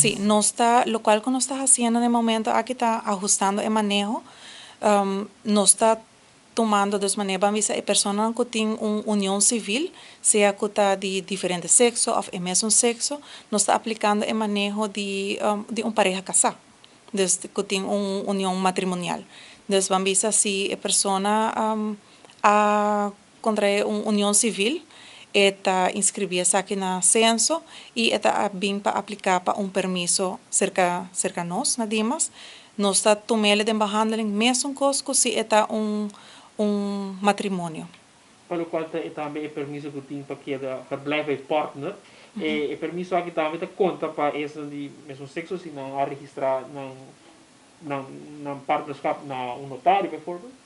Si, nos ta, locual cu nos ta haciendo na e momento aki ta ajustando e maneho. Nos ta tumando dus manera ban bisa e personanan cu tin un union civil, sea cu ta di diferente sexo of e mesun sexo, nos ta aplicando e maneho di un pareha casa, dus cu tin un union matrimonial. Dus ban bisa si e persona a contrae un union civil, e ta inscribi esaki na censo y e ta bin pa aplica pa un permiso cerca nos na Dimas. Nos ta tum'ele den behandeling mesun cos cu si e ta un matrimonio. Pa locual ta tambe e permiso cu tin pa keda verblijf bij partner. E permiso aki tambe ta conta pa esnan di mesun sexo si nan a registra nan partnerschap na un notario, bijvoorbeeld?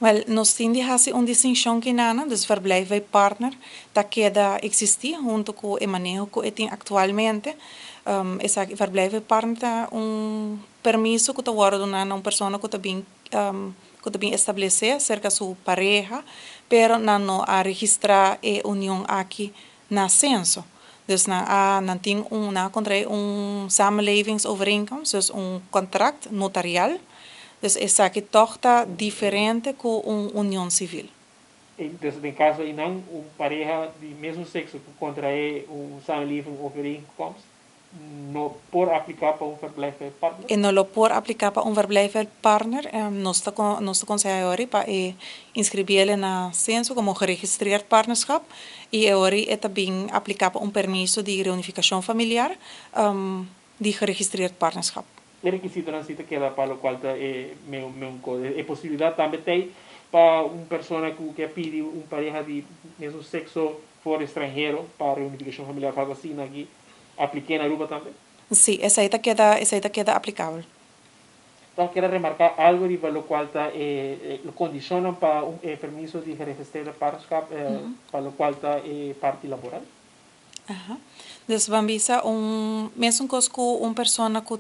Wel, nos tin di haci un distincion kinan, dus verblijf bij partner ta keda existi hunto cu e maneho cu e tin actualmente. Esaki verblijf bij partner ta un permiso cu ta wordo duna na un persona cu ta bin establece cerca su pareha, pero nan no a registra e union aki na censo. Dus nan tin un, nan a contrae un samenlevingsovereenkomst, dus un contract notarial. Dus esaki toch ta diferente cu un union civil. Dus den caso ey un pareha di mesun sexo cu contrae un samenlevingsovereenkomst no por aplica pa un verblijf bij partner? E no lo por aplica pa un verblijf bij partner. Nos ta conseha pa inscribi na censo como geregistreerd partnerschap y awor e tambe aplica pa un permiso di reunificacion familiar di geregistreerd partnerschap. E requisitonan si ta keda pa locual ta e mesun e posibilidad tambe tin pa un persona cu kier pidi un pareha di mesun sexo for stranhero pa reunificacion familiar, algo asina aki, aplica na Aruba tambe? Si, esey ta keda aplicabel. Anto, kier remarca algo di locual ta condiciona pa un permiso di geregistreerde partnerschap pa locual ta parti laboral? Dus ban bisa un mesun cos cu un persona cu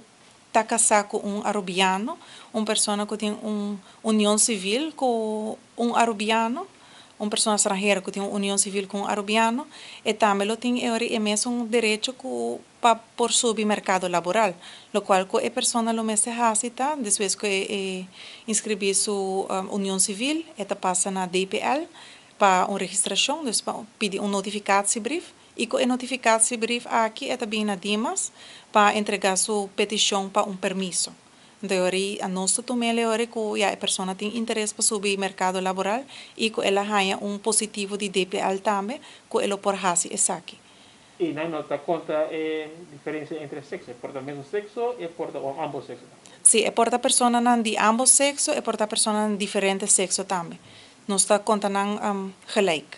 ta casa cu un Arubiano, un persona cu tin un union civil cu un Arubiano, un persona stranhero cu tin un union civil cu un Arubiano, e tambe lo tin e mesun derecho cu pa por subi mercado laboral, locual cu e persona lo mester haci ta, despues cu e inscribi su union civil, e ta pasa na DPL pa un registracion, dus pa pidi un notificatiebrief, y cu e notificatiebrief aki e ta bin na Dimas pa entrega su peticion pa un permiso. Anto, nos ta tum'e ora cu ya e persona tin interes pa subi mercado laboral y cu el a haya un positivo di DPL tambe, cu e por haci esaki. Y no ta conta e diferencia entre sexo, por ta mesun sexo y por ta ambos sexo? Si, e por ta personanan di ambos sexo, e por ta personanan di diferente sexo tambe. Nos ta conta nan gelijk.